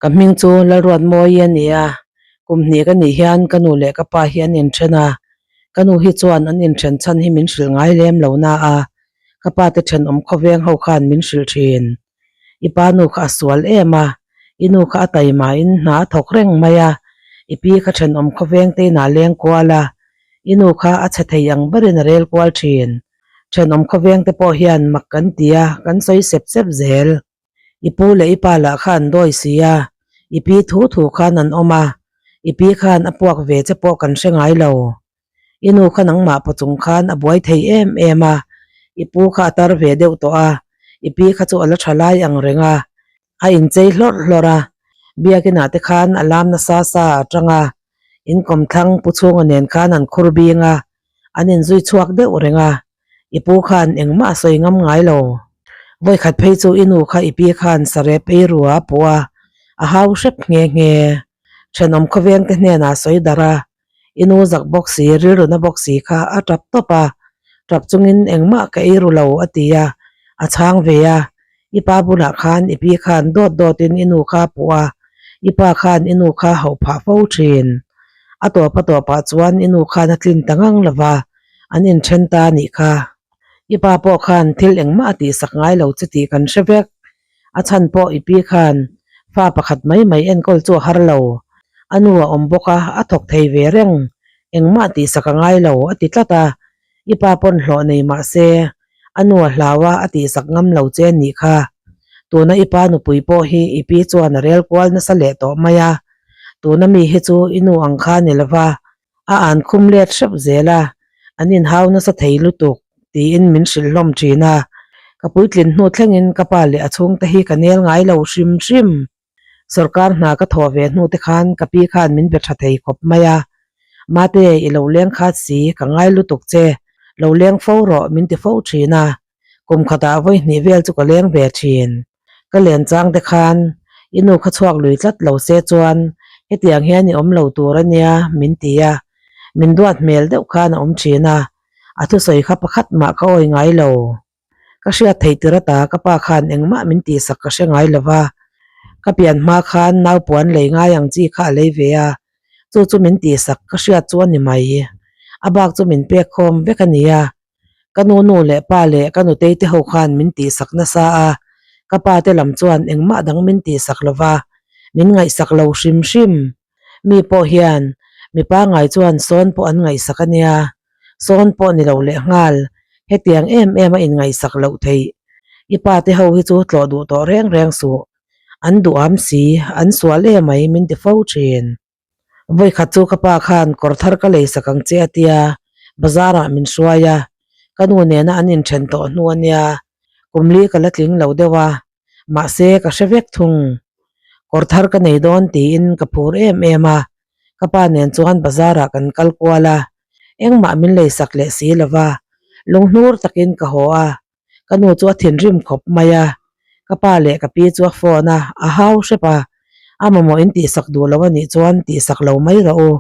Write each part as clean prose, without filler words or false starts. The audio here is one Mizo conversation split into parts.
Ka hming chu Lalruatmawi a ni a, kum hnih ka nih hian ka nu leh ka pa hi an inthen a, ka nu hi chuan an inthen chhan hi min hrilh ngai lem lo na a, ka pa te thenawm khawveng ho khan min hrilh thin. I pa nu kha a sual em a, i nu kha a taima in hna a thawk reng mai a, i pi kha thenawm khawveng te inah a leng kual a, i nu kha a chhe thei ang berin a rel kual thin. Thenawm khawveng te pawh hian mak kan ti a, kan sawi sep sep zel. I pu leh i pa lah kha an dawi si a, i pi thu thu khan an awm a, i pi khan a puak ve che pawh kan hre ngai lo. I nu kha nangmah paw chung khan a buai thei em em a, i pu kha a tar ve deuh tawh a, i pi kha chu a la tha lai ang reng a, a inchei hlawrh hlawrh a, biakinah te khan a lam nasa sa a tang a, in kawmthlang pu chhunga nen khan an khur bing a, an inzui chhuak deuh reng a. I pu khan engmah a sawi ngam ngai lo. Vawikhat phei chu i nu kha i pi khan sarep ei rua a puh a, a hau hrep nghe nghe. Thenawm khawveng te hnenah a sawi darh a, i nu zak bawk si, rilruna bawk si kha a tap tawp a, tap chungin engmah ka ei ru lo a ti a, a chhang ve a. I pa bulah khan i pi khan dawt dawtin i nu kha a puh a, i pa khan i nu kha hauh phah fo thin. A tawp a tawpah chuan i nu khan a tlin ta ngang lo va. An inthen ta a nih kha. I pa pawh khan thil engmah a tihsak ngai lo che tih kan hre vek. A chhan pawh i pi khan fa pakhat mai mai enkawl chu a har lo. A nu a awm bawk a, a thawk thei ve reng. Engmah tihsak a ngai lo a ti tlat a. I pa pawn hlawh nei mah se a nu a hlau a, a tihsak ngam lo che a nih kha. Tuna i pa nupui pawh hi i pi chuan a rel kual nasa leh tawh mai a. Tuna mi hi chu i nu ang kha a ni lova, A an khum let hrep zel a, an inhau nasa thei lutuk tiin min hrilh hlawm thin a. Ka puitlin hnu thlengin ka pa leh a chhungte hi ka nel ngai lo hrim hrim. Sorkar hna ka thawh ve hnu te khan ka pi khan min be tha thei khawp mai a, Mate, i lo leng khat si, ka ngai lutuk che, lo leng fo rawh min ti fo thin a. Kum khatah vawi hnih vel chu ka leng ve thin. Ka len chang te khan i nu kha chhuak lui tlat lo se chuan hetiang hian i awm lo tur a nia min ti a, min duat hmel deuh khan a awm thin a, a thusawi kha pakhat mah ka awi ngai lo. Ka hriat theih tir ata ka pa khan engmah min tihsak ka hre ngai lo va, ka pian hma khan naupuan lei ngai ang chi kha a lei ve a, chu chu min tihsak ka hriat chu a ni mai. A bak chu min pek khawm vek a nia. Ka nu nu leh pa leh ka nutei te ho khan min tihsak nasa a, ka pa te lam chuan engmah dang min tihsak lo va, min ngaihsak lo hrim hrim. Mi pawh hian mipa ngai chuan sawn pawh an ngaihsak a nia, sawn pawh ni lo leh nghal, hetiang em em a inngaihsak loh theih. I pa te ho hi chu tlawh duh tawh reng reng suh, an duham si, an sual emai min ti fo thin. Vawikhat chu ka pa khan kawr thar ka lei sak ang che a tia, bazar ah min hruai a, ka nu nena an inthen tawh hnu a nia, kum li ka la tling lo deuh a, mahse ka hre vek thung. Kawr thar ka nei dawn tiin ka phur em em a, ka pa nen chuan bazar ah kan kal kual a, engmah min lei sak leh si lo va, lunghnur takin ka haw a, Ka nu chu a thinrim khawp mai a, ka pa leh ka pi chu a phone a, a hau hrep a, a mamawh in tihsak duh lo a nih chuan tihsak lo mai rawh u,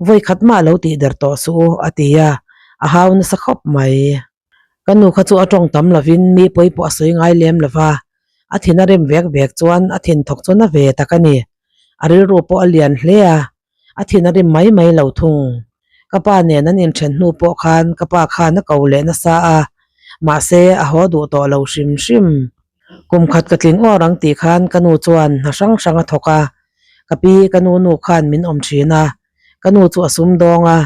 vawi khat mah lo tih der tawh suh u a ti a, a hau nasa khawp mai. Ka nu kha chu a tawng tam lovin mi pawi pawh a sawi ngai lem lo va, a thin a rem vek vek chuan a thin thawk chu na ve tak a ni. A rilru pawh a lian hle a, A thin a rim mai mai lo thung. Ka pa nen an inthen hnu pawh khan ka pa khan a ko leh nasa a, mahse a haw duh tawh lo hrim hrim. Kum khat ka tling awr ang tih khan ka nu chuan hna hrang hrang a thawk a, ka pi ka nu nu khan min awm thin a, ka nu chu a sumdawng a,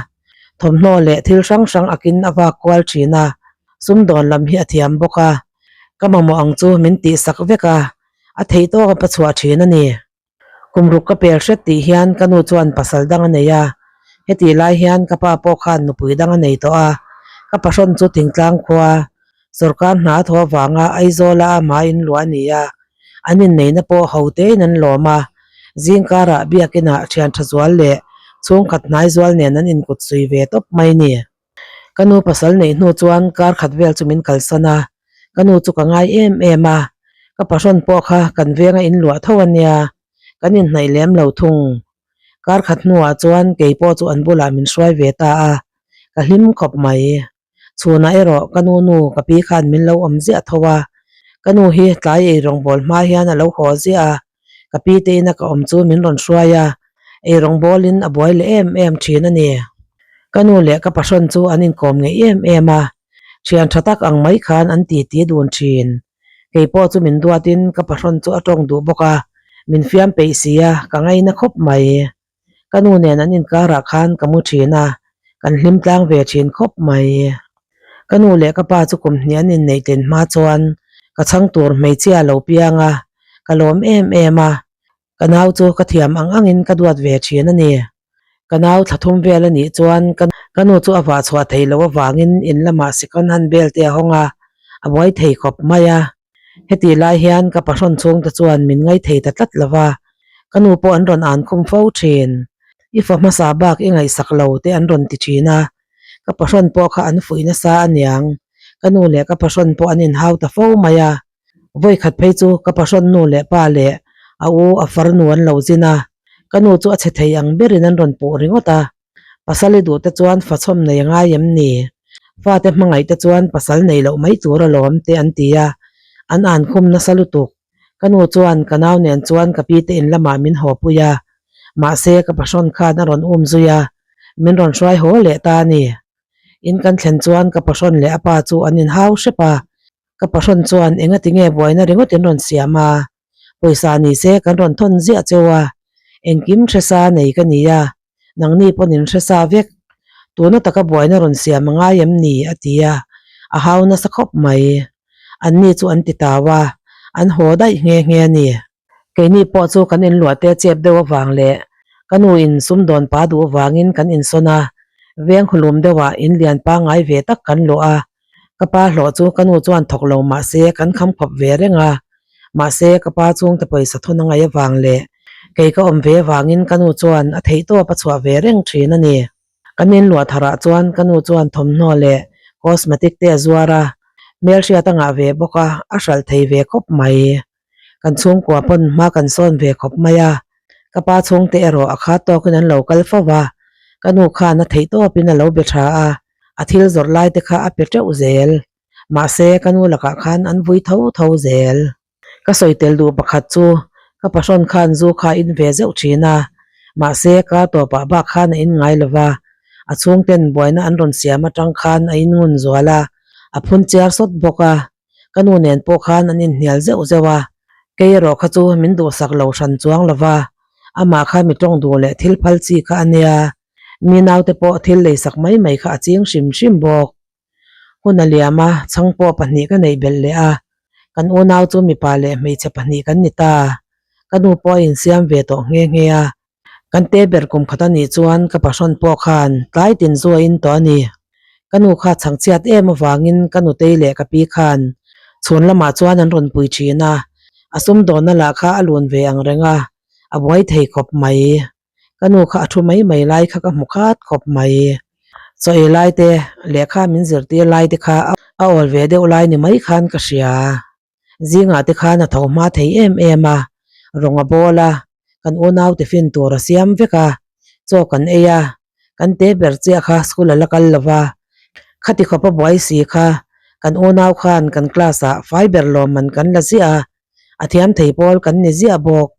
thawmhnaw leh thil hrang hrang akin a vak kual thin a, sumdawn lam hi a thiam bawk a, ka mamawh ang chu min tihsak vek a, a theih tawk a pachhuah thin a ni. Kum ruk ka pel hret tih hian ka nu chuan pasal dang a nei a, hetih lai hian ka pa pawh khan nupui dang a nei tawh a, ka pahrawn chu thingtlang khua sorkar hna a thaw avanga Aizawla a hma in luah a ni a, an inneihna pawh ho tein an lawm a, zingkarah biakinah thian tha zual leh chhungkhat hnai zual nen an inkut sui ve tawp mai ni. Ka nu pasal neih hnu chuan kar khat vel chu min kalsan a, ka nu chu ka ngai em em a, ka pahrawn pawh kha kan venga in luah tho a nia, kan inhnaih lem lo thung. Kar khat hnuah chuan kei pawh chu an bulah min hruai ve ta a, ka hlim khawp mai. Chhunah erawh ka nu nu ka pi khan min lo awm ziah tho a, ka nu hi tlai ei rawngbâwl hma hian a lo haw ziah a, Ka pi te ina ka awm chu min rawn hruai a, eirawng bawlin a buai leh em em thin a ni. Ka nu leh ka pahrawn chu an inkawm ngeih em em a, thian tha tak ang mai khan an titi dun thin. Kei pawh chu min duatin ka pahrawn chu a tawng duh bawk a, min fiam peih si a, ka ngaina khawp mai. Ka nu nen an inkarah khan ka mu thin a, kan hlim tlang ve thin khawp mai. Ka nu leh ka pa chu kum hnih an inneih tlin hma chuan ka chhang tur hmeichhia lo piang a, ka lawm em em a, ka nau chu ka thiam ang angin ka duat ve thin a ni. Ka nau thla thum vel a nih chuan ka nu chu a vah chhuah theih loh avangin in lamah second hand bel te a hawng a, a buai thei khawp mai a. Hetih lai hian ka pahrawn chhungte chuan min ngaithei ta tlat lo va, ka nu pawh an rawn an khum fo thin. I fa hmasa bak i ngaihsak lo te an rawn ti thin a, ka pahrawn pawh kha an fuih nasa aniang. Ka nu leh ka pahrawn pawh an inhau ta fo mai a, vawikhat phei chu ka pahrawn nu leh pa leh a u a farnu an lo zin a, ka nu chu a chhe thei ang berin an rawn puh ringawt a. Pasal i duh te chuan fachhawm nei a ngai em ni? Fate hmangaih te chuan pasal nei loh mai tur alawm te an ti a, an an khum nasa lutuk. Ka nu chuan ka nau nen chuan ka pi te in lamah min haw pui a, mahse ka pahrawn khan a rawn um zui a, min rawn hruai haw leh ta a ni. In kan thlen chuan ka pahrawn leh a pa chu an inhau hrep a, ka pahrawn chuan engati nge buaina ringawt in rawn siam a? Pawisa ni se kan rawn thawn ziah cheu a, engkim hresa nei ka ni a, nangni pawn in hresa vek. Tuna taka buaina rawn siam a ngai em ni? a ti a, a hau nasa khawp mai. Anni chu an ti tau a, an haw daih nghe nghe a ni. Keini pawh chu kan inluah te chep deuh avang leh ka nu in sumdawn pa duh avangin kan insawn a, veng hulum deuhah in lian pangngai ve tak kan luah a, Ka pa hlawh chu ka nu chuan thawk lo mahse kan kham khawp ve reng a, mahse ka pa chhungte pawisa thawn a ngaih avang leh kei ka awm ve avangin ka nu chuan a theihtawp a chhuah ve reng thin a ni. Kan inluah tharah chuan ka nu chuan thawmhnaw leh cosmetic te a zuar a, hmelhriat a ngah ve bawk a, a hralh thei ve khawp mai. Kan chhungkua pawn hma kan sawn ve khawp mai a, ka pa chhungte erawh a khat tawkin an lo kal fo va, ka nu khan a theihtawpin a lo be tha a, a thil zawrh lai te kha a pe teuh zel. Mahse, ka nu lakah khan an vui tho tho zel. Ka sawi tel duh pakhat chu ka pahrawn khan zu kha a in ve zeuh thin a, mahse kar tawpah bak khan a in ngai lo va, a chhungten buaina an rawn siam atang khan a in ngun zual a, a phun chiar sawt bawk a. Ka nu nen pawh khan an inhnial zeuh zeuh a, kei erawh kha chu min duhsak lo hran chuang lo va, amah kha mi tawng duh leh thil phal chi kha a nia, mi naute pawh thil leisak mai mai kha a ching hrim hrim bawk. Hun a liam a, chhang pawh pahnih ka neih belh leh a, kan unau chu mipa leh hmeichhe pahnih kan ni ta, ka nu pawh a insiam ve tawh nghe nghe a, Kan te ber kum khat a nih chuan ka pahrawn pawh khan tlai tin zu a in tawh a ni. Ka nu kha chhangchhiat em avangin ka nutei leh ka pi khan chhun lamah chuan an rawn pui thin a, a sumdawnna lah kha a lun ve ang reng a, a buai thei khawp mai. Ka nu kha a thu mai mai lai kha ka hmu khat khawp mai. Chaw ei lai te, lehkha min zirtir lai te kha a awl ve deuh lai ni mai khan ka hria. Zingah te khan a tho hma thei em em a, rawng a bawl a, kan unau te fin tur a siam vek a, chaw kan ei a, kan te ber chiah kha school a la kal lo va, khati khawp a buai si kha kan unau khan kan class ah fai ber lawmman kan la ziah a, a thiam thei pawl kan ni ziah bawk.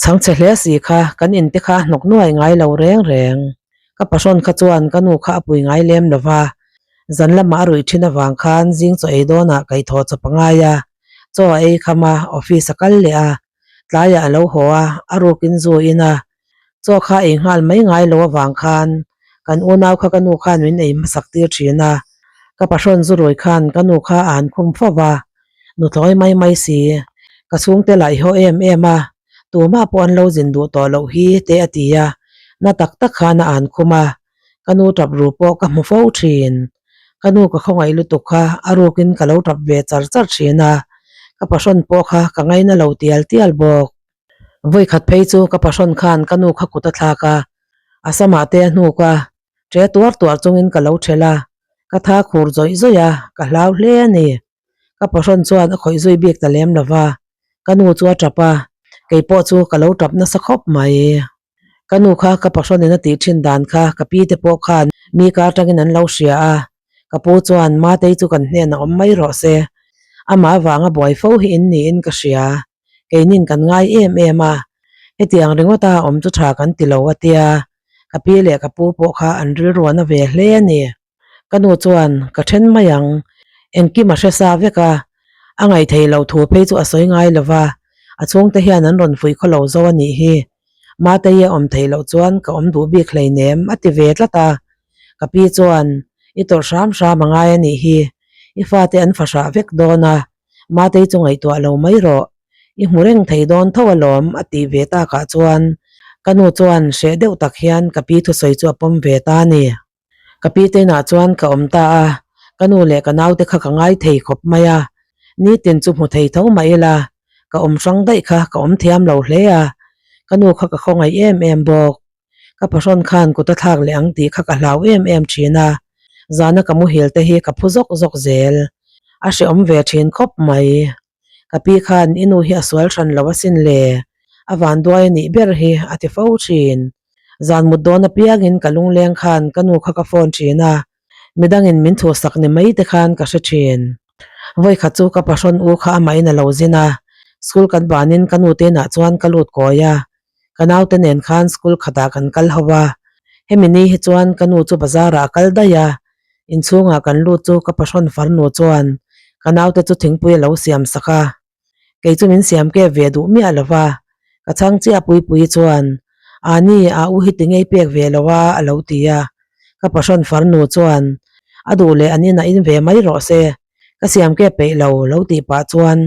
Chhangchhe hle si kha kan in te kha hnawk nuai ngai lo reng reng. Ka pahrawn kha chuan ka nu kha a pui ngai lem lo va, zan lamah a ruih thin avang khan zing chaw ei dawnah kaihthawh chawp a ngai a, chaw a ei kham a, office a kal leh a, tlaiah a lo haw a, a rukin zu a in a, chaw kha ei nghal mai ngai lo avang khan kan unau kha ka nu khan min ei hmasak tir thin a, ka pahrawn zu rui khan ka nu kha a han khum fo va, nuthlawi mai mai si, ka chhungte lah i haw em em a, tumah pawh an lo zin duh tawh loh hi te a ti a, na tak tak khan a an khum a, ka nu tap ru pawh ka hmu fo thin. Ka nu ka khawngaih lutuk kha a rukin ka lo tap ve char char thin a, ka pahrawn pawh kha ka ngaina lo tial tial bawk. Vawikhat phei chu ka pahrawn khan ka nu kha kut a thlak a, a samah te a hnuk a, ṭe tuar tuar chungin ka lo ṭhelh a, ka tha khur zawih zawih a, ka hlau hle a ni. Ka pahrawn chuan a khawih zui bik ta lem lo va, ka nu chu a tap a, kei pawh chu ka lo tap nasa khawp mai. Ka nu kha ka pahrawnin a tih thin dan kha ka pi te pawh khan mi kar tangin an lo hria a, ka pu chuan Matei chu kan hnenah awm mai rawh se, amah avanga buai fo hi in niin ka hria, keinin kan ngai em em a. Hetiang ringawta awm chu tha kan ti lo a tia, ka pi leh ka pu pawh kha an rilruan a ve hle a ni. Ka nu chuan ka then mai ang, engkim a hre sa vek a, a ngaihthei loh thu phei chu a sawi ngai lo va, a chhungte hian an rawn fuih khaw lo zo a nih hi. Matei a awm theih loh chuan ka awm duh bik hleinem a ti ve tlat a. Ka pi chuan, I tawrh hram hram a ngai a nih hi, i fate an fahrah vek dawn a, Matei chu ngaihtuah lo mai rawh, i hmu reng thei dawn tho alawm a tih ve takah chuan ka nu chuan hreh deuh tak hian ka pi thusawi chu a pawm ve ta a ni. Ka pi te inah chuan ka awm ta a, ka nu leh ka naute kha ka ngai thei khawp mai a, nitin chu hmu thei tho mah ila ka awm hrang daih kha ka awm thiam lo hle a, ka nu kha ka khawngaih em em bawk. Ka pahrawn khan kut a thlak leh ang tih kha ka hlau em em thin a, zana ka muhil te hi ka phu zawk zawk zel. A hrehawm ve thin khawp mai. Ka pi khan i nu hi a sual hran lo asin le, a vanduai a nih ber hi a ti fo thin. Zan mut dawn apiangin ka lungleng khan ka nu kha ka phone thin a, midangin min chhuhsak ni mai te khan ka hre thin. Vawikhat chu ka pahrawn u kha amahin a lo zin a, school kan banin ka nu te inah chuan ka lut kawi a, ka naute nen khan school khatah kan kal ho a, hemi ni hi chuan ka nu chu bazarah a kal daih a, inchhungah kan lut chu ka pahrawn farnu chuan ka naute chu thingpui a lo siam sak a, kei chu min siam kep ve duh miah lo va, ka chhang chiah Puipuii chuan Ani a u hi ti ngei pek ve lo a a lo ti a, ka pahrawn farnu chuan a duh leh an inah in ve mai rawh se, ka siam kep peih lo lo tih pah chuan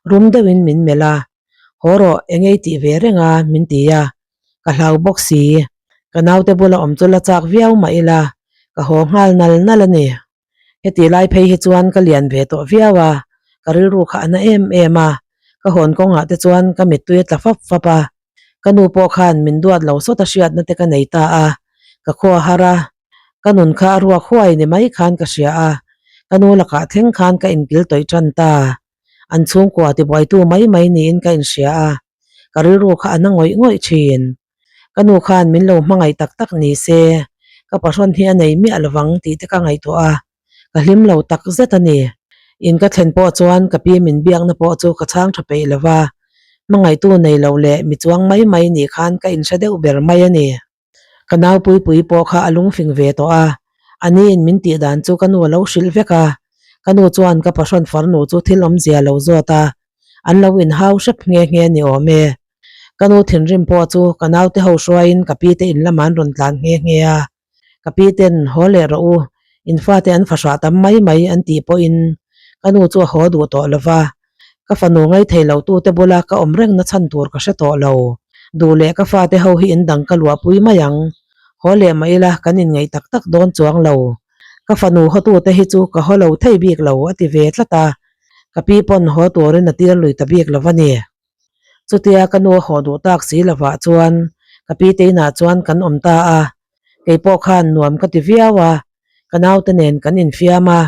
rum deuhin min melh a, haw rawh engei tih ve reng a min ti a, ka hlau bawk si, ka naute bula awm chu la chak viau mah ila ka haw nghal nal nal a ni. Heti lai phei hi chuan ka lian ve tawh viau a, ka rilru kha a na em em a, ka hawn kawngah te chuan ka mittui a tla fap fap a, ka nu pawh khan min duat lo sawt a hriatna te ka nei ta a, ka khua har a, ka nun kha a ruak huai ni mai khan ka hria a, ka nu lakah thleng khan ka inkil tawih tan ta. An chhungkua tibuaitu mai mai niin ka inhria a, ka rilru kha a na ngawih ngawih thin. Ka nu khan min lo hmangaih tak tak ni se, ka pahrawn hi a nei miah lovang tih te ka ngaihtuah a, ka hlim lo tak zet a ni. In ka thlen pawh chuan ka pi min biakna pawh chu ka chhang tha peih lo va, hmangaihtu nei lo leh mi chuang mai mai nih khan ka inhre deuh ber mai a ni. Ka nau Puipui pawh kha a lungfing ve tawh a, a niin min tih dan chu ka nu a lo hrilh vek a, ka nu chuan ka pahrawn farnu chu thil awmzia lo zawt a, an lo inhau hrep nghe nghe ni awm e. Ka nu thinrim pawh chu ka naute ho hruaiin ka pi te in lamah an rawn tlan nghe nghe a, ka pi ten haw leh rawh u, in fate an fahrah tam mai mai an tih pawhin ka nu chu a haw duh tawh lo va, ka fanu ngaithei lo tute bula ka awm reng na chhan tur ka hre tawh lo. Duh leh ka fate ho hi in dang ka luahpui mai ang, haw leh mah ila kan inngeih tak tak dawn chuang lo. Ka fanu hawtute hi chu ka haw lo thei bik lo a ti ve tlat a, ka pi pawn haw turin a tir lui ta bik lo a ni. Chutia ka nu a haw duh tak si lovah chuan ka pi te inah chuan kan awm ta a, kei pawh khan nuam ka ti viau a, ka naute nen kan infiam a,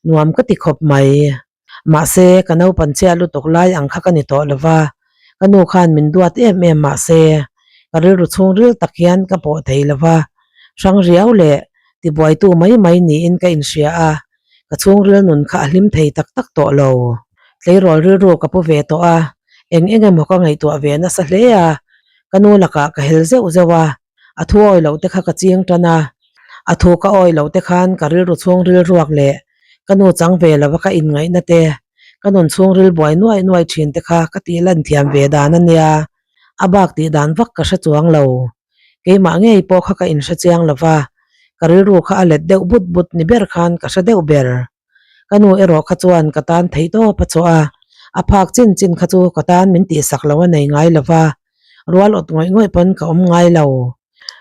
nuam ka ti khawp mai. Mahse, ka naupan chhiat lutuk lai ang kha ka ni tawh lo va, ka nu khan min duat em em mahse, ka rilru chhungril tak hian ka pawh thei lo va, hrang riau leh tibuaitu mai mai niin ka inhria a, ka chhungril nun kha a hlim thei tak tak tawh lo. Tleirawl rilru ka pu ve tawh a, eng eng emaw ka ngaihtuah ve nasa hle a, ka nu lakah ka hel zeuh zeuh a, a thu awi loh te kha ka ching tan a, a thu ka awi loh te khan ka rilru chhungril ruak leh ka nu chang ve lova ka inngaihna te, ka nun chhungril buai nuai nuai thin te kha ka tih lan thiam ve dan a nia, a bak tih dan vak ka hre chuang lo. Keimah ngei pawh kha ka inhre chiang lo va, ka rilru kha a let deuh but but ni ber khan ka hre deuh ber. Ka nu erawh kha chuan ka tan theih tawp a chhuah a, a phak chin chin kha chu ka tan min tihsak lo a nei ngai lo va, rual awt ngawih ngawih pawn ka awm ngai lo.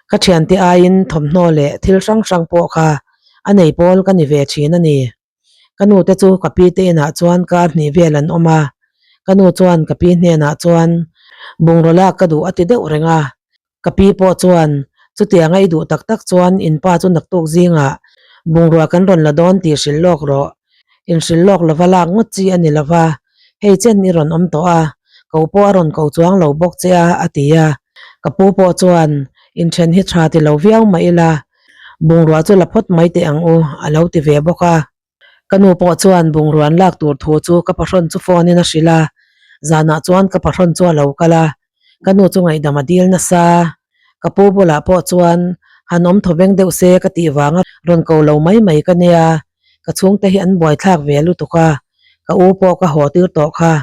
Ka thiante aiin thawmhnaw leh thil hrang hrang pawh kha a nei pawl ka ni ve thin a ni. Ka nu te chu ka pi te inah chuan kar hnih vel an awm a, ka nu chuan ka pi hnenah chuan bungraw lak ka duh a ti deuh reng a, ka pi pawh chuan chutianga i duh tak tak chuan in pa chu naktuk zingah bungrua kan rawn la dawn tih hrilh lawk rawh, inhrilh lawk lova lak ngawt chi a ni lova, hei chen i rawn awm tawh a, ko pawh a rawn ko chuang lo bawk che a a ti a, ka pu pawh chuan inthen hi tha ti lo viau mah ila, Bungrua chu la phawt mai teh ang u, a lo ti ve bawk a. Ka nu pawh chuan bungrua an lak tur thu chu ka pahrawn chu phone in a hrilh a, zanah chuan ka pahrawn chu a lo kal a. Ka nu chu ngaihdam a dil nasa. Ka pu bulah pawh chuan han awm thawveng deuh se ka tih vanga rawn ko lo mai mai ka nia. Ka chhungte hi an buaithlak ve lutuk a, ka u pawh ka haw tir tawh kha.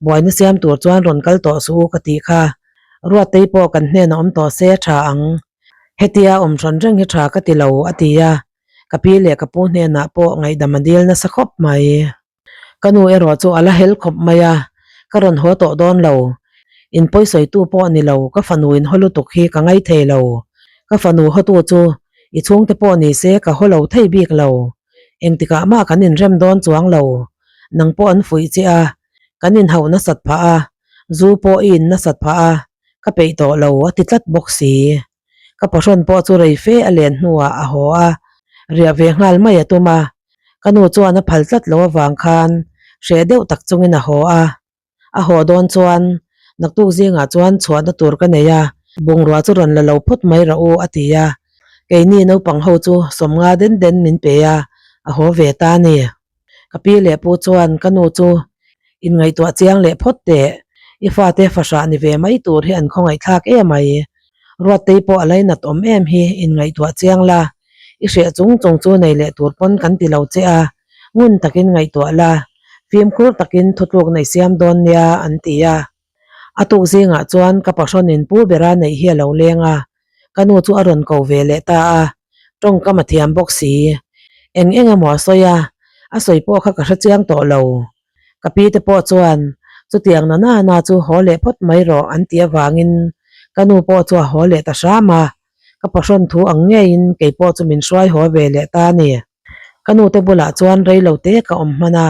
Buaina siam tur chuan rawn kal tawh suh u ka tih kha. Ruattei pawh kan hnenah awm tawh se a tha ang. Hetia awm hrawn reng hi tha ka ti lo a ti a, ka pi leh ka pu hnenah pawh ngaihdam a dil nasa khawp mai. Ka nu erawh chu a la hel khawp mai a, ka rawn haw tawh dawn lo. In pawisawitu pawh ni lo, ka fanu in haw lutuk hi ka ngai thei lo. Ka fanu hawtu chu i chhungte pawh ni se ka haw lo thei bik lo. Engtikah mah kan inrem dawn chuang lo. Nang pawh an fuih che a, kan inhauh nasat phah a, zu pawh i in nasat phah a, ka peih tawh lo a ti tlat bawk si. Ka pahrawn pawh chu rei fe a len hnuah a haw a, riah ve nghal mai a tum a. Ka nu chuan a phal tlat lo avang khan hreh deuh tak chungin a haw a. A haw dawn chuan naktuk zingah chuan chhuahna tur ka nei a, bungrua chu rawn la lo phawt mai rawh u a ti a. Keini naupang ho chu sawmnga den den min pe a, a haw ve ta a ni. Ka pi leh pu chuan ka nu chu inngaihtuah chiang leh phawt teh, i fate fahrah ni ve mai tur hi an khawngaihthlak em mai. Ruattei pawh a lainat awm em hi inngaihtuah chiang la, i hreh chung chung chu nei leh tur pawn kan ti lo che a, ngun takin ngaihtuah la, fimkhur takin thutluk nei siam dawn nia an ti a. A tuk zingah chuan ka pahrawnin pu bera neih hi a lo leng a, ka nu chu a rawn ko ve leh ta a, tawngkam a thiam bawk si. Eng eng emaw a sawi a, a sawi pawh kha ka hre chiang tawh lo. Ka pi te pawh chuan chutiang na na na chu haw leh phawt mai rawh an tih avangin ka nu pawh chu a haw leh ta hram a, ka pahrawn thu ang ngeiin kei pawh chu min hruai haw ve leh ta a ni. Ka nu te bulah chuan rei lo te ka awm hman a,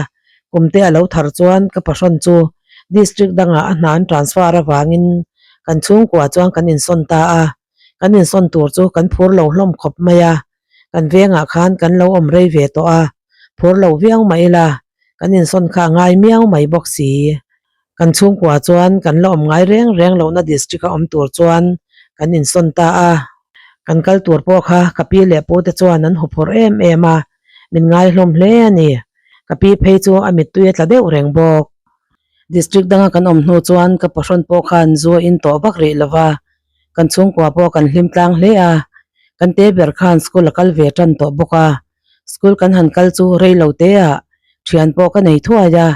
kum te a lo thar chuan ka pahrawn chu district dangah a hna an transfer avangin kan chhungkua chuan kan insawn ta a, kan insawn tur chu kan phur lo hlawm khawp mai a, kan vengah khan kan lo awm rei ve tawh a, phur lo viau mah ila kan insawn kha a ngai miau mai bawk si. Kan chhungkua chuan kan la awm ngai reng reng lohna district a awm tur chuan kan insawn ta a, kan kal tur pawh kha ka pi leh pu te chuan an huphurh em em a, min ngai hlawm hle a ni. Ka pi phei chu a mittui a tla deuh reng bawk. District danga kan awm hnu chuan ka pahrawn pawh khan zu a in tawh vak rih lova, kan chhungkua pawh kan hlim tlang hle a, kan te ber khan school a kal ve tan tawh bawk a, school kan han kal chu rei lo te ah thian pawh ka nei thuai a.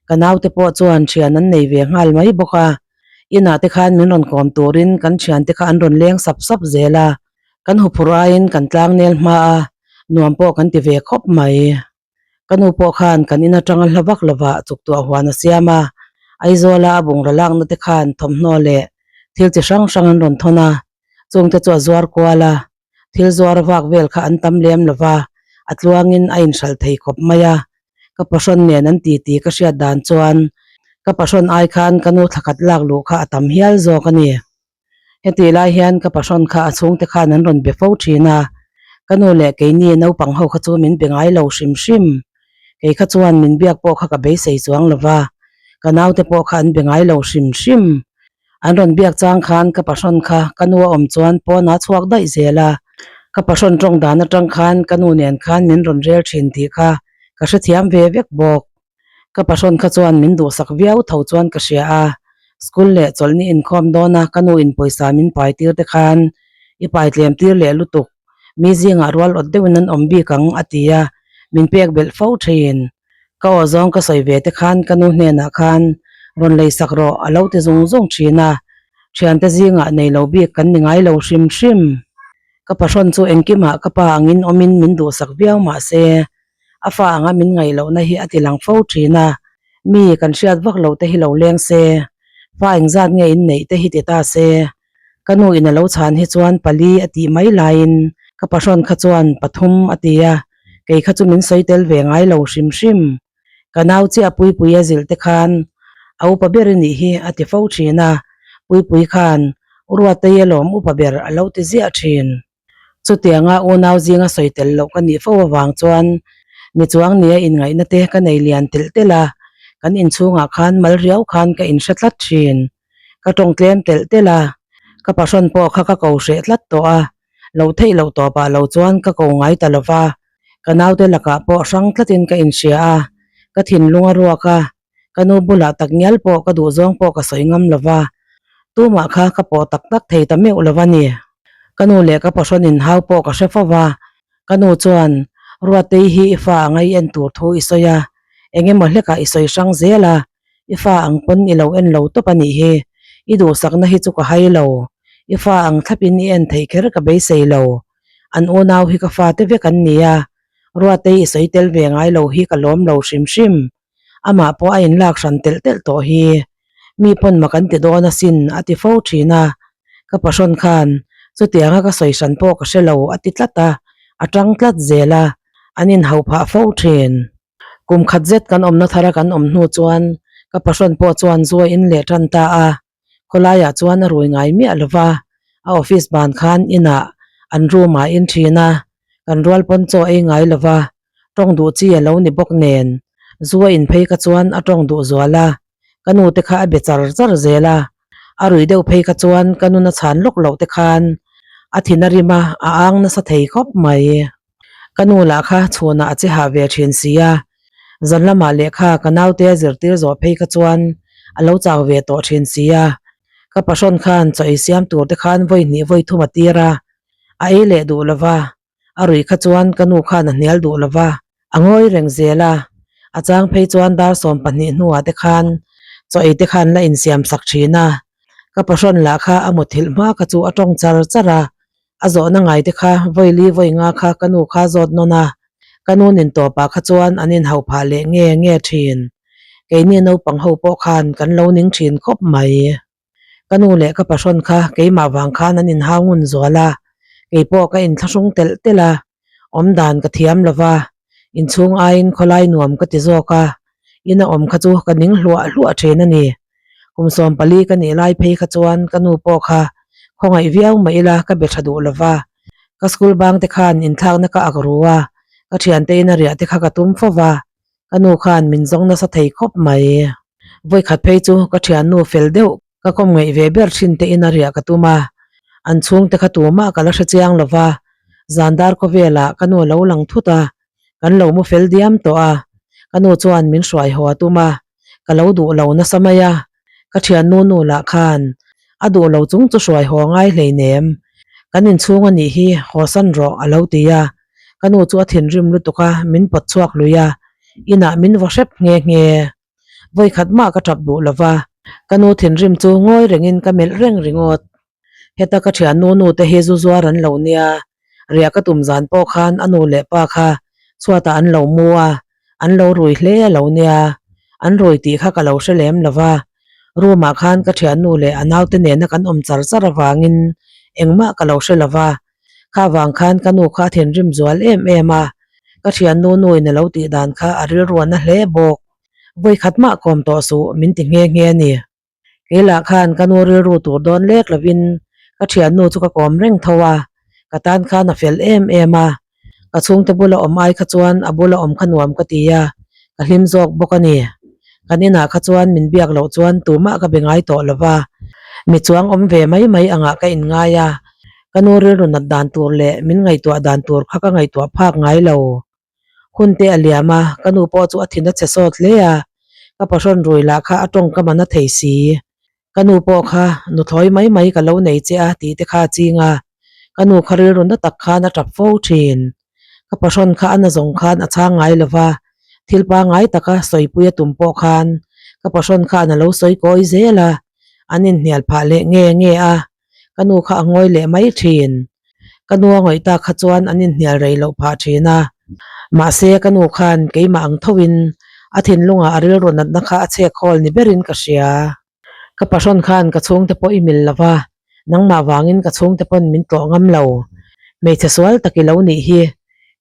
Ka naute pawh chuan thian an nei ve nghal mai bawk a, inah te khan min rawn kawm turin kan thiante kha an rawn leng sap sap zel a, kan huphurh aiin kan tlang nel hma a, nuam pawh kan ti ve khawp mai. Ka nu pawh khan kan in atanga hla vak lovah chuktuah huan a siam a, Aizawla a bungraw lakna te khan thawmhnaw leh thil chi hrang hrang an rawn thawn a, chungte chu a zuar kual a, Thil zuar vak vel kha an tam lem lo va, a tluangin a inhralh thei khawp mai a. Ka pahrawn nen an ti tih ka hriat dan chuan ka pahrawn ai khan ka nu thlakhat lak luh kha a tam hial zawk a ni. Hetih lai hian ka pahrawn kha a chhungte khan an rawn be fo thin a, ka nu leh keini naupang ho kha chu min be ngai lo hrim hrim. Kei kha chuan min biak pawh kha ka beisei chuang lo va, ka naute pawh kha an be ngai lo hrim hrim. An rawn biak chang khan ka pahrawn kha ka nu a awm chuan pawn a chhuak daih zel a, ka pahrawn tawng dan atang khan ka nu nen khan min rawn rel thin tih kha ka hrethiam ve vek bawk. Ka pahrawn kha chuan min duhsak viau tho chuan ka hria a, school leh chawlhni inkhawm dawna ka nu in pawisa min pai tir te khan i pai tlem tir leh lutuk, mi zingah rual awt deuhin an awm bik ang a ti a, min pek belh fo thin. Ka aw zawng ka sawi ve te khan ka nu hnenah khan rawn lei sak rawh a lo ti zung zung thin a, thiante zingah nei lo bik kan ni ngai lo hrim hrim. Ka pahrawn chu engkimah ka pa angin awmin min duhsak viau mah se a fa anga min ngaih lohna hi a ti lang fo thin a, mi kan hriat vak lo te hi lo leng se, fa engzat nge in neih te hi ti ta se. Ka nu in a lo chhan hi chuan pali a tih mai laiin ka pahrawn kha chuan pathum a ti a, kei kha chu min sawi tel ve ngai lo hrim hrim. Ka nau chiah Puipui a zilh te khan a upa ber i nih hi a ti fo thin a, Puipui khan U Ruatei alawm upa ber a lo ti ziah thin. Chutianga unau zinga sawi tel loh ka nih fo avang chuan mi chuang nia inngaihna te ka nei lian telh telh a, kan inchhungah khan mal riau khan ka inhre tlat thin. Ka tawng tlem telh telh a, ka pahrawn pawh kha ka ko hreh tlat tawh a, lo theih loh tawpah lo chuan ka ko ngai ta lo va, ka naute lakah pawh hrang tlatin ka inhria a, ka thinlung a ruak a, ka nu bulah tak ngial pawh ka duhzawng pawh ka sawi ngam lo va. Tumah kha ka pawh tak tak thei ta meuh lo a ni. Ka nu leh ka pahrawn inhau pawh ka hre fo va, ka nu chuan Ruatei hi i fa anga i en tur thu i sawi a, eng emaw hlekah i sawi hrang zel a, i fa ang pawn i lo en lo tawp a nih hi, i duhsakna hi chu ka hai lo, i fa ang thlapin i en theih kher ka beisei lo, an unau hi ka fate vek an ni a, Ruatei i sawi tel ve ngai lo hi ka lawm lo hrim hrim. Amah pawh a inlak hran telh telh tawh hi. Mi pawn mak an ti dawn asin a ti fo thin a. Ka pahrawn khan chutianga ka sawi hran pawh ka hre lo a ti tlat a, a tang tlat zel a, an inhau phah fo thin. Kum khat zet kan awmna thara kan awm hnu chuan ka pahrawn pawh chuan zu a in leh tan ta a. Khawlaiah chuan a rui ngai miah lo va, a office ban khan inah an room ah in thin a, kan rual pawn chaw ei ngai lo va, tawng duh chi a lo ni bawk nen zu a in phei kha chuan a tawng duh zual a, ka nu te kha a be char char zel a, a rui deuh phei kha chuan ka nun a chhan lawk loh te khan a thin a rim a, a ang nasa thei khawp mai. Ka nu lah kha chhunah a che hah ve thin si a, zan lamah lehkha ka naute a zirtir zawh phei kha chuan a lo chau ve tawh thin si a, ka pahrawn khan chaw ei siam tur te khan vawi hnih vawi thum a tir a, a ei leh duh lo va, a ruih kha chuan ka nu khan a hnial duh lo va, a ngawi reng zel a, a chang phei chuan dar 12 hnuah te khan chaw ei te khan la insiam sak thin a, ka pahrawn lah kha a muthilh hma kha chu a tawng char char a, A zawhna ngai te kha vawi li vawi nga kha ka nu kha zawt nawn a, ka nu nin tawpah kha chuan an inhauh phah leh nge nge thin. Keini naupang ho pawh khan kan lo ning thin khawp mai. Ka nu leh ka pahrawn kha keimah vang khan an inhau ngun zual a, keipawh ka inthlahrung telh telh a, awm dan ka thiam lo va, inchhung aiin khawlai nuam ka ti zawk a, ina awm kha chu ka ning hluah hluah thin a ni. Kum 14 ka nih lai phei kha chuan ka nu pawh kha khawngaih viau mah ila ka be tha duh lo va, ka school bang te khan inthlakna ka ak ru a, ka thiante ina riah te kha ka tum fo va, ka nu khan min zawng nasa thei khawp mai. Vawikhat phei chu ka thiannu fel deuh Ka kawm ngaih ve ber thin te in a riah ka tum a, an chhungte kha tumah ka la hre chiang lo va, zan dar khawvelah ka nu a lo lang thut a, kan lo mu fel diam tawh a, ka nu chuan min hruai haw a tum a, ka lo duh lo nasa mai a, ka thiannu nu lah khan a duh lo chung chu hruai haw ngai hleinem, kan inchhung a nih hi haw san rawh a lo ti a, ka nu chu a thinrim lutuk a, min pawt chhuak lui a, inah min vaw hrep nghe nghe. Vawikhat mah ka tap duh lo va, ka nu thinrim chu ngawi rengin ka melh reng ringawt. Heta ka thiannu nu te hi zu zuar an lo nia, riah ka tum zan pawh khan a nu leh pa kha chhuatah an lo mu a, an lo rui hle a lo nia, an rui tih kha ka lo hre lem lo va, room ah khan ka thiannu leh a naute nena kan awm char char avangin engmah ka lo hre lo va, Kha vang khan ka nu kha a thinrim zual em em a, ka thiannu nuin a lo tih dan kha a rilruan a hle bawk. Vawikhat mah kawm tawh suh min ti nghe nghe a ni. Kei lah khan ka nu rilru tur dawn lek lovin ka thiannu chu ka kawm reng tho a, ka tan khan a fel em em a, ka chhungte bula awm ai kha chuan a bula awm kha nuam ka ti a, ka hlim zawk bawk a ni. Kan inah kha chuan min biak loh chuan tumah ka be ngai tawh lo va, mi chuang awm ve mai mai angah ka inngai a, Ka nu rilru nat dan tur leh min ngaihtuah dan tur kha ka ngaihtuah phak ngai lo. Hun te a liam a, ka nu pawh chu a thin a che sawt hle a, ka pahrawn rui lah kha a tawngkam a na thei si. Ka nu pawh kha nuthlawi mai mai ka lo nei che a tih te kha a ching a, ka nu kha rilru na tak khan a tap fo thin. Ka pahrawn kha a na zawng khan a chhang ngai lo va, thil pangngai taka sawipui a tum pawh khan ka pahrawn khan a lo sawi kawi zel a, an inhnial phah leh nge nge a. Ka nu kha a ngawi leh mai thin. Ka nu a ngawih tak kha chuan an inhnial rei loh phah thin a. Mahse ka nu khan keimah ang thoin a thinlungah a rilru natna kha a chhek hawl ni berin ka hria. Ka pahrawn khan ka chhungte pawh i mil lo va, nangmah vangin ka chhungte pawn min tlawh ngam lo. Hmeichhe sual tak i lo nih hi.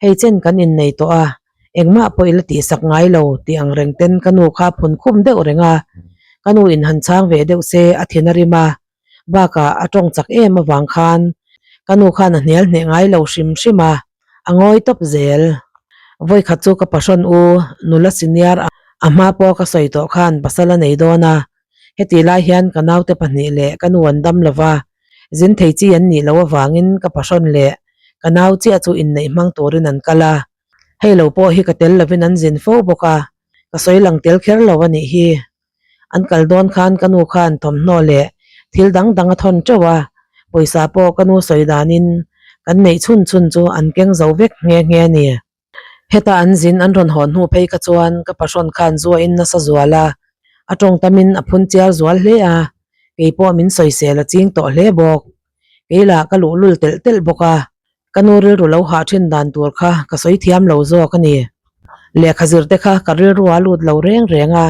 Hei chen kan innei tawh a, Engmah pawh i la tihsak ngai lo tih ang reng ten ka nu kha a phun khum deuh reng a. Ka nu in han chhang ve deuh se a thin a rim a, bakah a tawng chak em avang khan ka nu khan a hnial hneh ngai lo hrim hrim a, a ngawi tawp zel. Vawikhat chu ka pahrawn u nula senior a hma pawh ka sawi tawh khan pasal a nei dawn a, hetih lai hian ka naute pahnih leh ka nu an dam lo va, zin thei chi an nih loh avangin ka pahrawn leh ka nau chiah chu inneih hmang turin an kal a, hei lo pawh hi ka tel lovin an zin fo bawk a, ka sawi lang tel kher lo a nih hi. An kal dawn khan ka nu khan thawmhnaw leh Thil dang dang a thawn teuh a, pawisa pawh ka nu sawi danin kan neih chhun chhun chu an keng zo vek nghe nghe a ni. Heta an zin an rawn hawn hnu phei kha chuan ka pahrawn khan zu a in nasa zual a, a tawng tamin a phun chiar zual hle a, kei pawh min sawisel a ching tawh hle bawk. Kei lah ka luhlul telh telh bawk a, ka nu rilru lo hah thin dan tur kha ka sawi thiam lo zawk a ni. Lehkha zir te kha ka rilru a lut lo reng reng a,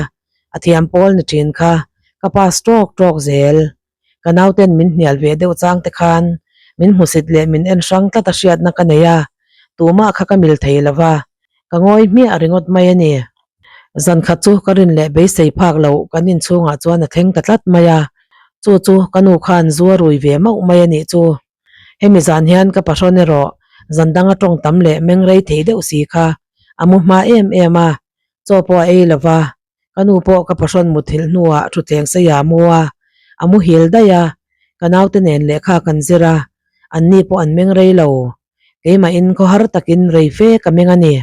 a thiam pawl ni thin kha ka pass tawk tawk zel. Ka nauten min hnial ve deuh chang te khan min hmusit leh min en hrang tlat a hriatna ka nei a, tumah kha ka mil thei lo va, ka ngawi hmiah ringawt mai a ni. Zan khat chu ka rin leh beisei phak loh kan inchhungah chuan a thleng ta tlat mai a, chu chu ka nu khan zu a rui ve mauh mai a nih chu. Hemi zan hian ka pahrawn erawh zan danga tawng tam leh meng rei thei deuh si kha a mu hma em em a, chaw pawh a ei lo va, Ka nu pawh ka pahrawn muthilh hnuah thutthleng saia a mu a, a muhil daih a, ka naute nen lehkha kan zir a, anni pawh an meng rei lo. Keimahin khawhar takin rei fe ka meng a ni.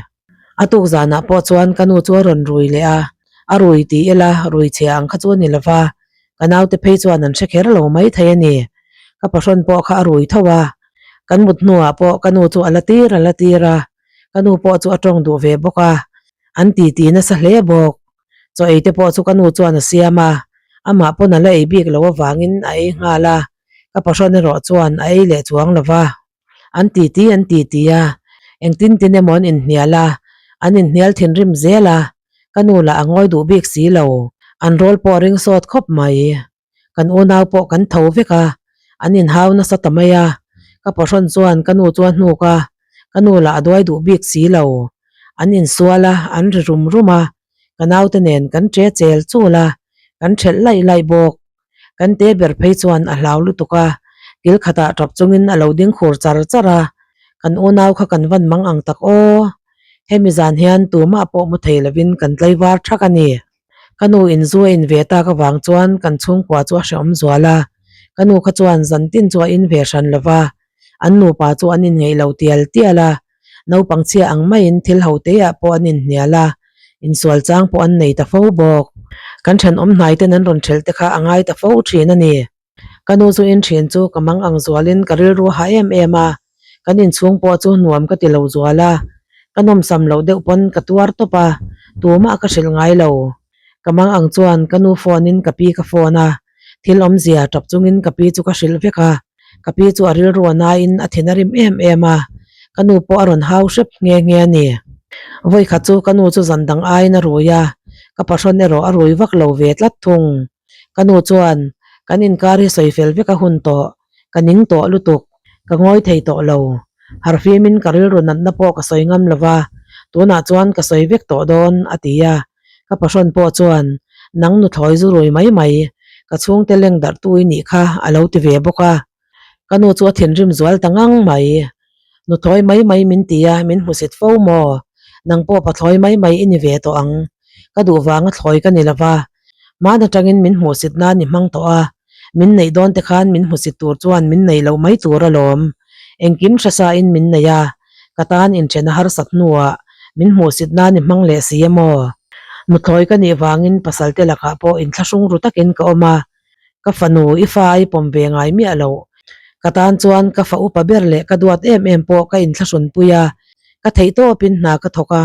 A tuk zanah pawh chuan ka nu chu a rawn rui leh a, a rui ti ila rui chhia ang kha chu a ni lo va, ka naute phei chuan an hre kher lo mai thei a ni. Ka pahrawn pawh kha a rui tho a, kan mut hnuah pawh ka nu chu a la tir a la tir a, ka nu pawh chu a tawng duh ve bawk a, an titi nasa hle bawk. Chaw ei te pawh chu ka nu chuan a siam a, amah pawn a la ei bik loh avangin a ei nghal a, ka pahrawn erawh chuan a ei leh chuang lo va. An titi an titi a, engtin tin emaw an inhnial a, an inhnial thinrim zel a, ka nu lah a ngawi duh bik si lo, an rawl pawh a ring sawt khawp mai. Kan unau pawh kan tho vek a, an inhau nasa ta mai a, ka pahrawn chuan ka nu chu a hnuk a, ka nu lah a duai duh bik si lo. An insual a, an ri rum rum a, ka naute nen kan che chel chul a, kan thelh laih laih bawk. Kan te ber phei chuan a hlau lutuk a, kil khatah tap chungin a lo ding khur char char a, kan unau kha kan van mang ang tak aw. Hemi zan hian tumah pawh mu thei lovin kan tlaivar thak a ni. Ka nu in zu a in ve tak avang chuan kan chhungkua chu a hrehawm zual a, ka nu kha chuan zan tin chu a in ve hran lo va, an nupa chu an inngeih lo tial tial a, naupang chhia ang maiin thil ho te ah pawh an inhnial a, insual chang pawh an nei ta fo bawk. Kan thenawm hnai ten an rawn thelh te kha a ngai ta fo thin a ni. Ka nu chu in thin chu ka mang ang zualin ka rilru a hah em em a, kan inchhung pawh chu nuam ka ti lo zual a, ka nawmsam loh deuh pawn ka tuar tawp a, tumah ka hrilh ngai lo. Ka mang ang chuan ka nu phone in ka pi ka phone a, thil awmzia tap chungin ka pi chu ka hrilh vek a, ka pi chu a rilru a naiin a thin a rim em em a, ka nu pawh a rawn hau hrep nghe nghe a ni. Vawikhat chu ka nu chu zan dang aiin a rui a, ka pahrawn erawh a rui vak lo ve tlat thung. Ka nu chuan, Kan inkar hi sawi fel vek a hun tawh, ka ning tawh lutuk, ka ngawi thei tawh lo. Harfimin ka rilru natna pawh ka sawi ngam lo va, tunah chuan ka sawi vek tawh dawn, a ti a. Ka pahrawn pawh chuan, Nang nuthlawi zu rui mai mai, ka chhungte leng darhtu i nih kha, a lo ti ve bawk a. Ka nu chu a thinrim zual ta ngang mai. Nuthlawi mai mai min ti a, min hmusit fo maw? Nang pawh pathlawi mai mai i ni ve tawh ang. Ka duh vanga thlawi ka ni lo va, hman atangin min hmuhsit nan i hmang tawh a, min neih dawn te khan min hmusit tur chuan min nei loh mai tur alawm. Engkim hresa in min nei a, ka tan inthen a harsat hnuah min hmuhsit nan i hmang leh si a maw? Nuthlawi ka nih vangin pasal te lakah pawh inthlahrung ru takin ka awm a, Ka fanu i fa i pawm ve ngai miah loh. Ka tan chuan ka fa upa ber leh ka duat em em pawh ka inthlahrunpui a, ka theih tawpin hna ka thawk a,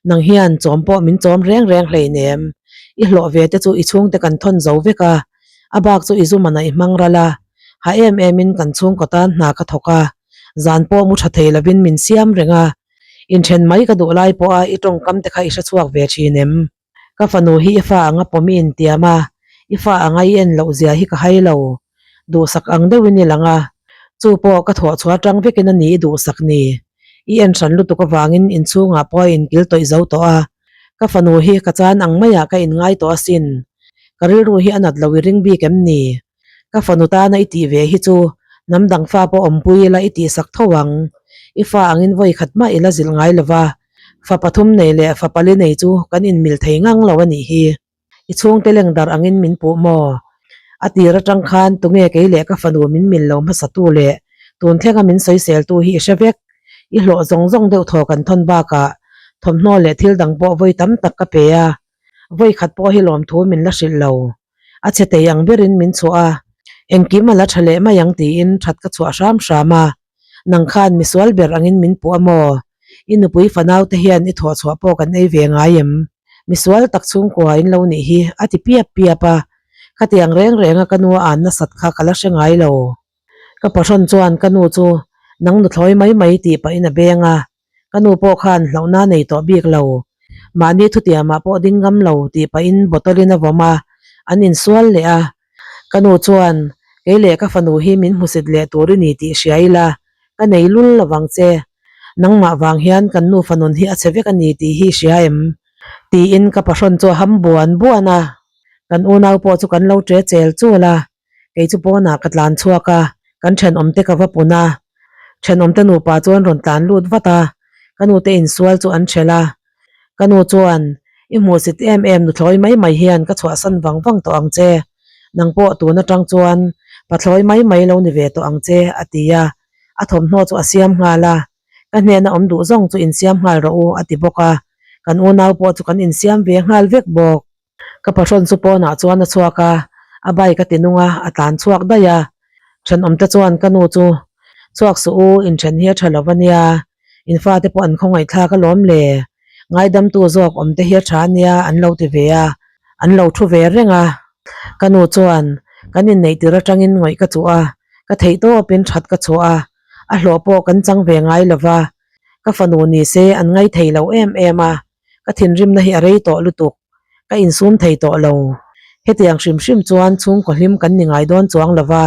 nang hian chawm pawh min chawm reng reng hleinem. I hlawh ve te chu i chhungte kan thawn zo vek a, a bak chu i zu manah i hmang ral a, ha em emin kan chhungkaw tan hna ka thawk a, zan pawh mu tha thei lovin min siam reng a, inthen mai ka duh lai pawha i tawngkam te kha i hrechhuak ve thin em? Ka fanu hi i fa anga pawm i intiam a, i fa anga i en loh zia hi ka hai lo. Duhsak ang deuhin i lang a, chu pawh ka thawh chhuah atang vekin a ni i duhsak ni. I en hran lutuk avangin inchhungah pawh a inkil tawih zo tawh a, ka fanu hi ka chan ang maiah ka inngai tawh asin. Ka rilru hi a nat lo i ring bik em ni? Ka fanu tana i tih ve hi chu hnam dang fa pawh awmpui ila i tihsak tho ang. I fa angin vawi khat mah i la zilh ngai lo va, fa pathum nei leh fa pali nei chu kan inmil thei ngang lo a nih hi. I chhungte leng darh angin min puh maw? A tir atang khan tunge kei leh ka fanu min mil lo hmasatu leh tun thlenga min sawiseltu hi i hre vek. I hlawh zawng zawng deuh thaw kan thawn bakah thawmhnaw leh thil dang pawh vawi tam tak ka pe a, vawi khat pawh hi lawmthu min la hrilh lo. A chhe thei ang berin min chhuah a. Engkim a la tha leh mai ang tiin that ka chhuah hram hram a. Nang khan misual ber angin min puh a maw? I nupui fanau te hian i thawhchhuah pawh kan ei ve ngai em? Misual tak chhungkua in lo nih hi a ti piap piap a. Khatiang reng reng a ka nu a an nasat kha ka la hre ngai lo. Ka pahrawn chuan ka nu chu nang nuthlawi mai mai tih pahin a beng a. Ka nu pawh khan hlauhna nei tawh bik lo. Mahni thutiamah pawh ding ngam lo tih pahin bottle in a vawm a, an insual leh a. Ka nu chuan, Kei leh ka fanu hi min hmusit leh tur i ni tih hria ila, ka nei lul lovang che. Nangmah vang hian kan nu fanun hi a chhe vek a ni tih hi i hria em? Tiin ka pahrawn chu a ham buan buan a. Kan unau pawh chu kan lo ṭe chel chul a. Kei chu pawnah ka tlan chhuak a, kan thenawmte ka va pun a. Thenawmte nupa chuan rawn tlan lut vat a, ka nute insual chu an ṭhelh a. Ka nu chuan, I hmuhsit em em nuthlawi mai mai hian ka chhuahsan vang vang tawh ang che. Nang pawh tun atang chuan pathlawi mai mai lo ni ve tawh ang che, a ti a. A thawmhnaw chu a siam nghal a. Ka hnena awm duh zawng chu insiam nghal rawh u, a ti bawk a. Kan unau pawh chu kan insiam ve nghal vek bawk. Ka pahrawn chu pawnah chuan a chhuak a, a bike a ti nung a, a tlan chhuak daih a. Thenawmte chuan ka nu chu, Chhuak suh u, inthen hi a tha lo ania, in fate pawh an khawngaihthlak alawm le, ngaidamtu zawk awmte hi a tha ania an lo ti ve a, an lo thu ve reng a. Ka nu chuan, Kan inneih tir atangin ngawih ka chuh a, ka theih tawpin that ka chhuah a, a hlawh pawh kan chang ve ngai lova, ka fanu ni se an ngaithei lo em em a, Ka thinrimna hi a rei tawh lutuk, ka insum thei tawh lo. Hetiang hrim hrim chuan chhungkaw hlim kan ni ngai dawn chuang lo va,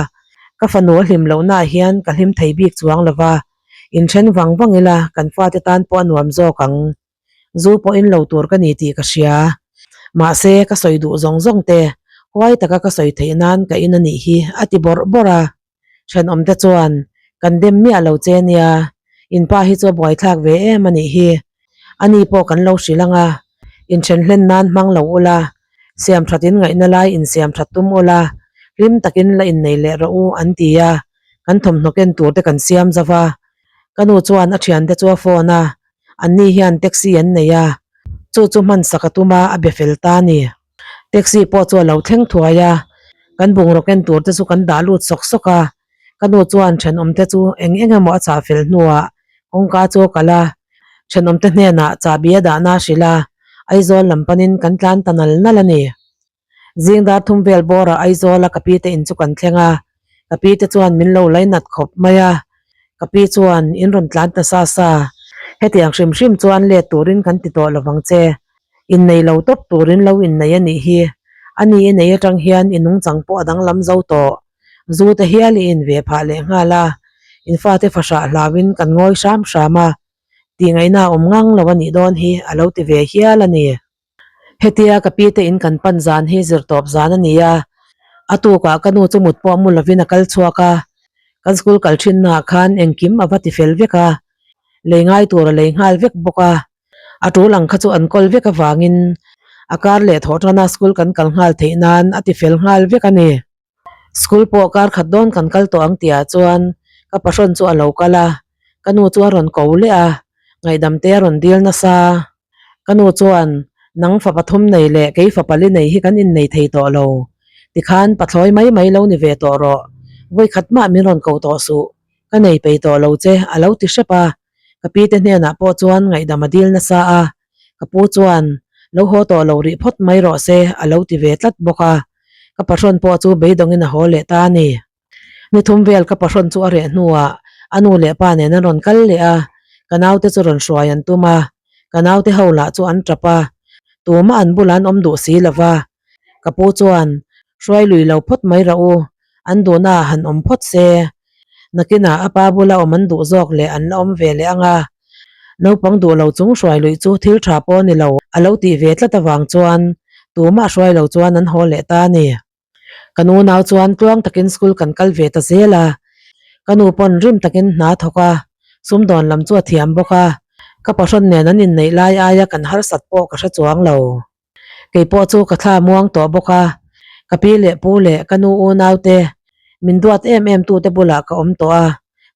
ka fanu a hlim lohnaah hian ka hlim thei bik chuang lo va, inthen vang vang ila kan fate tan pawh a nuam zawk ang. Zu pawh in lo tur ka ni tih ka hria. Mahse, ka sawi duh zawng zawng te, huai taka ka sawi theih nan ka in a nih hi, a ti bawrh bawrh a. Thenawmte chuan, Kan dem miah lo che nia, in pa hi chu a buaithlak ve em a nih hi. Ani pawh kan lo hrilh ang a, inthen hlen nan hmang lo ula, siam that in ngaihna lai insiam that tum ula, hlim takin la innei leh rawh u an ti a, kan thawmhnaw ken tur te kan siam zo va. Ka nu chuan a thiante chu a phone a, anni hian taxi an nei a, chu chu hman sak a tum a, a be fel ta a ni. Taxi pawh chu a lo thleng thuai a, kan bungraw ken tur te chu kan dah lut sawk sawk a, ka nu chuan thenawm te chu eng eng emaw a chah fel hnuah kawngka chu a kal a, thenawm te hnenah chahbi a dahna a hrilh a, Aizawl lam panin kan tlan ta nal nal a ni. Zing dar thum vel bawrah Aizawla ka pi te in chu kan thleng a, ka pi te chuan min lo lainat khawp mai a, ka pi chuan in rawn tlan ta sa sa, hetiang hrim hrim chuan let turin kan ti tawh lovang che. Innei lo tawp turin lo innei a nih hi. A ni i nei atang hian i nungchang pawh a danglam zo tawh. Zu te hial i in ve phah leh nghal a. In fate fahrah hlauin kan ngawi hram hram a. Tihngaihna a awm ngang lo a nih dawn hi a lo ti ve hial a ni. Hetia ka pi te in kan pan zan hi zirtawp zan a ni a. A tukah ka nu chu mut pawh mu lovin a kal chhuak a. Kan school kal thinnaah khan engkim a va ti fel vek a. Lei ngai tur a lei nghal vek bawk a. A tul ang kha chu an kawl vek avangin a kar leh thawh tana school kan kal nghal theih nan a ti fel nghal vek a ni. School pawh kar khat dawn kan kal tawh ang tihah chuan ka pahrawn chu a lo kal a, ka nu chu a rawn ko leh a, ngaihdam te a rawn dil nasa. Ka nu chuan, Nang fa pathum nei leh kei fa pali nei hi kan innei thei tawh lo. Tikhan pathlawi mai mai lo ni ve tawh rawh. Vawikhat mah min rawn ko tawh suh. Ka nei pei tawh lo che a lo ti hrep a. Ka pi te hnenah pawh chuan ngaihdam a dil nasa a, ka pu chuan lo haw tawh lo rih phawt mai rawh se a lo ti ve tlat bawk a, ka pahrawn pawh chu beidawngin a haw leh ta a ni. Ni thum vel ka pahrawn chu a reh hnuah a nu leh pa nen an rawn kal leh a, ka naute chu rawn hruai an tum a, ka naute ho lah chu an tap a, tumah an bulah an awm duh si lo va, ka pu chuan hruai lui lo phawt mai rawh u, an duhnaah han awm phawt se. Nakinah a pa bula awm an duh zawk leh an la awm ve leh ang a, naupang duh lo chung hruai luih chu thil tha pawh a ni lo a lo tih ve tlat avang chuan tumah hruai lo chuan an haw leh ta a ni. Ka nu nau chuan tluang takin school kan kal ve ta zel a, ka nu pawn rim takin hna thawk a, sumdawn lam chu a thiam bawk a, ka pahrawn nen an inneih lai aia kan harsat pawh ka hre chuang lo. Kei pawh chu ka thla muang tawh bawk a, ka pi leh pu leh ka nu unau te min duat em em tu te bulah ka awm tawh a,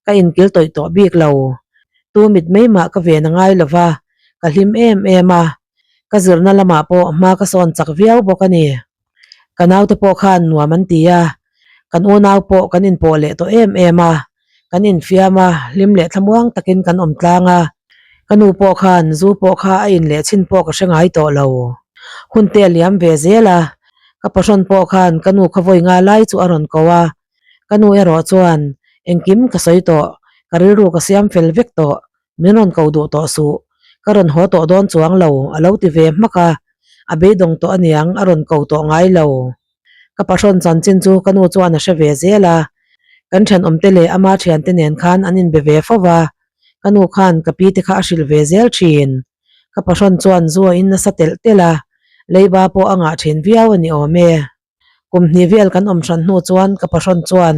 ka inkil tawih tawh bik lo. Tu mit mai mah ka ven a ngai lo va, ka hlim em em a, ka zirna lamah pawh hma ka sawn chak viau bawk a ni. Ka naute pawh khan nuam an ti a, Kan unau pawh kan inpawh leh tawh em em a, kan infiam a, hlim leh thlamuang takin kan awm tlang a. Ka nu pawh khan zu pawh kha a in leh chhin pawh ka hre ngai tawh lo. Hun te a liam ve zel a, ka pahrawn pawh khan ka nu kha vawi nga lai chu a rawn ko a. Ka nu erawh chuan engkim ka sawi tawh, ka rilru ka siam fel vek tawh, min rawn ko duh tawh suh, ka rawn haw tawh dawn chuang lo a lo ti ve hmak a, a beidawng tawh aniang a rawn ko tawh ngai lo. Ka pahrawn chanchin chu ka nu chuan a hre ve zel a, kan thenawmte leh ama thiante nen khan an inbe ve fo va, ka nu khan ka pi te kha a hrilh ve zel thin. Ka pahrawn chuan zu a in nasa telh telh a, leiba pawh a ngah thin viau a ni awm e. Kum hnih vel kan awm hran hnu chuan ka pahrawn chuan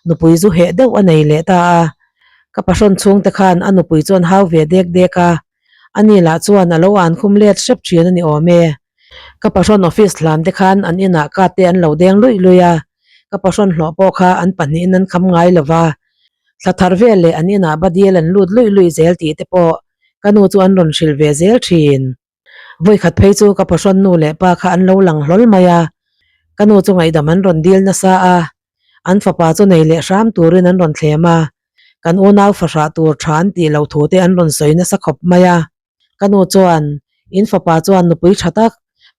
nupui zu heh deuh a nei leh ta a, ka pahrawn chhungte khan a nupui chuan hau ve dek dek a, ani lah chuan a lo an khum let hrep thin a ni awm e. Ka pahrawn office hlan te khan an inah ka te an lo deng luih luih a, ka pahrawn hlawh pawh kha an pahnihin an kham ngai lo va, thla thar vel leh an inah badil an lut luih luih zel tih te pawh ka nu chu an rawn hrilh ve zel thin. Vawikhat phei chu ka pahrawn nu leh pa kha an lo lang hlawl mai a, ka nu chu ngaihdam an rawn dil nasa a, an fapa chu nei leh hram turin an rawn thlem a, kan unau fahrah tur tha an tih loh thu te an rawn sawi nasa khawp mai a. Ka nu chuan, In fapa chuan nupui tha tak,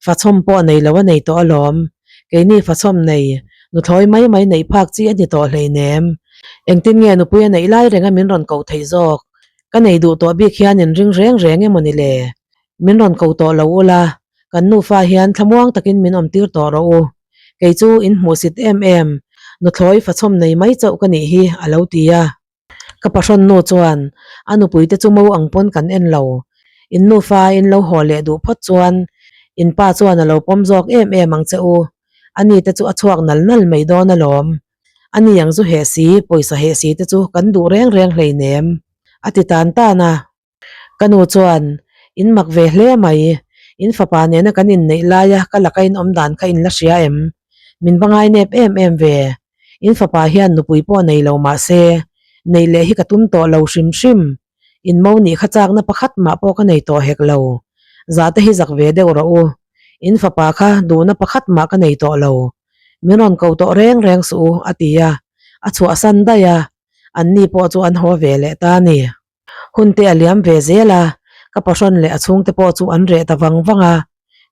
fachhawm pawh nei lo a nei tawh alawm. Keini fachhawm nei, nuthlawi mai mai neih phak chi a ni tawh hleinem. Engtin nge nupui a neih lai renga min rawn koh theih zawk? Ka nei duh tawh bik hian in ring reng reng emaw ni le? Min rawn ko tawh lo ula, kan nufa hian thlamuang takin min awm tir tawh rawh u. Kei chu in hmuhsit em em, nuthlawi fachhawm nei mai chauh ka nih hi, a lo ti a. Ka pahrawn nu chuan, A nupuite chu mo ang pawn kan en lo. In nufa in lo haw leh duh phawt chuan in pa chuan a lo pawm zawk em em ang che u. Ani te chu a chhuak nal nal mai dawn alawm. Ani ang zu heh si, pawisa heh si te chu kan duh reng reng hleinem, a ti tan tan a. Ka nu chuan, In mak ve hle mai, in fapa nena kan inneih laia ka laka in awm dan kha in la hria em? Min va ngai nep em em ve. In fapa hian nupui pawh nei lo mah se, neih leh hi ka tum tawh lo hrim hrim. In mo nih kha chakna pakhat mah pawh ka nei tawh hek lo. Zah te hi zak ve deuh rawh u. In fapa kha duhna pakhat mah ka nei tawh lo. Min rawn ko tawh reng reng suh u, a ti a. A chhuahsan daih a. Anni pawh chu an haw ve leh ta a ni. Hun te a liam ve zel a, ka pahrawn leh a chhungte pawh chu an reh ta vang vang a,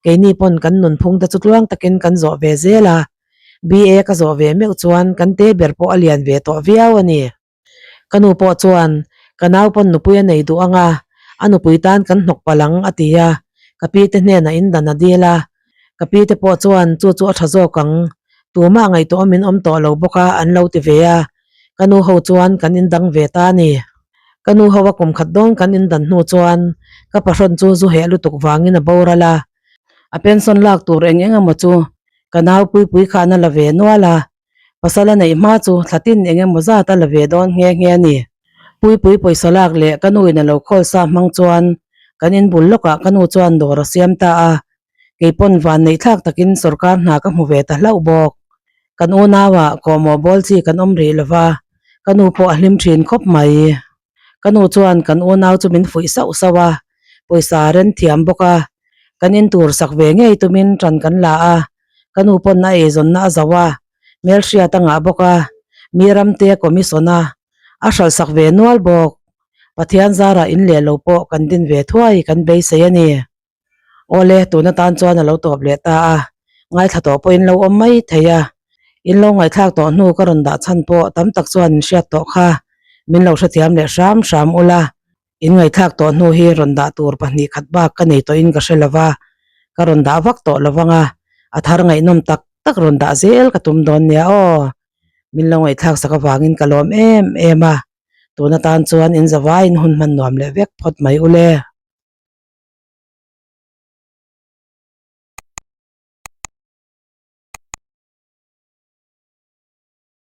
keini pawn kan nunphung te chu tluang takin kan zawh ve zel a, BA ka zawh ve meuh chuan kan te ber pawh a lian ve tawh viau a ni. Ka nu pawh chuan ka nau pawn nupui a nei duh ang a, a nupui tan kan hnawk palh ang a ti a, ka pi te hnenah in dan a dil a, ka pi te pawh chuan chu chu a tha zawk ang, tumah ngaihtuah awmin awm tawh lo bawk a an lo ti ve a, Ka nu ho chuan kan indang ve ta a ni. Ka nu ho a kum khat dawn kan indan hnu chuan ka pahrawn chu zu heh lutuk vangin a boral a. A pension lak tur eng eng emaw chu ka nau Puipui khan a la ve nual a. Pasal a neih hma chu thla tin eng emaw zat a la ve dawn nghe nghe a ni. Puipui pawisa lak leh ka nu in a lo khawl sa hmang chuan kan inbul lawkah ka nu chuan dawr a siam ta a. Keipawn van neih thlak takin sorkar hna ka hmu ve ta hlauh bawk. Kan unauah kawhmawh bawl chi kan awm rih lo va, ka nu pawh a hlim thin khawp mai. Ka nu chuan kan unau chu min fuih sauh sauh a, pawisa a ren thiam bawk a, kan in tur sak ve ngei tumin ṭan kan la a, ka nu pawn a eizawnna a zo a, hmelhriat a ngah bawk a, mi ramte a commission a, a hralh sak ve nual bawk. Pathian zarah in leh lo pawh kan din ve thuai kan beisei a ni. Awle, tun atan chuan a lo tawp leh ta a, ngaithla tawh pawh in lo awm mai thei a. In lo ngaihthlak tawh hnu ka rawn dah chhan pawh tam tak chuan in hriat tawh kha min lo hrethiam leh hram hram ula. In ngaihthlak tawh hnu hi rawn dah tur pahnih khat bak ka nei tawhin ka hre lova, ka rawn dah vak tawh lovang a, a thar ngaihnawm tak tak rawn dah zel ka tum dawn nia aw. Min lo ngaihthlak sak avangin ka lawm em em a, tun atan chuan in zavaiin hun hman nuam leh vek phawt mai ule.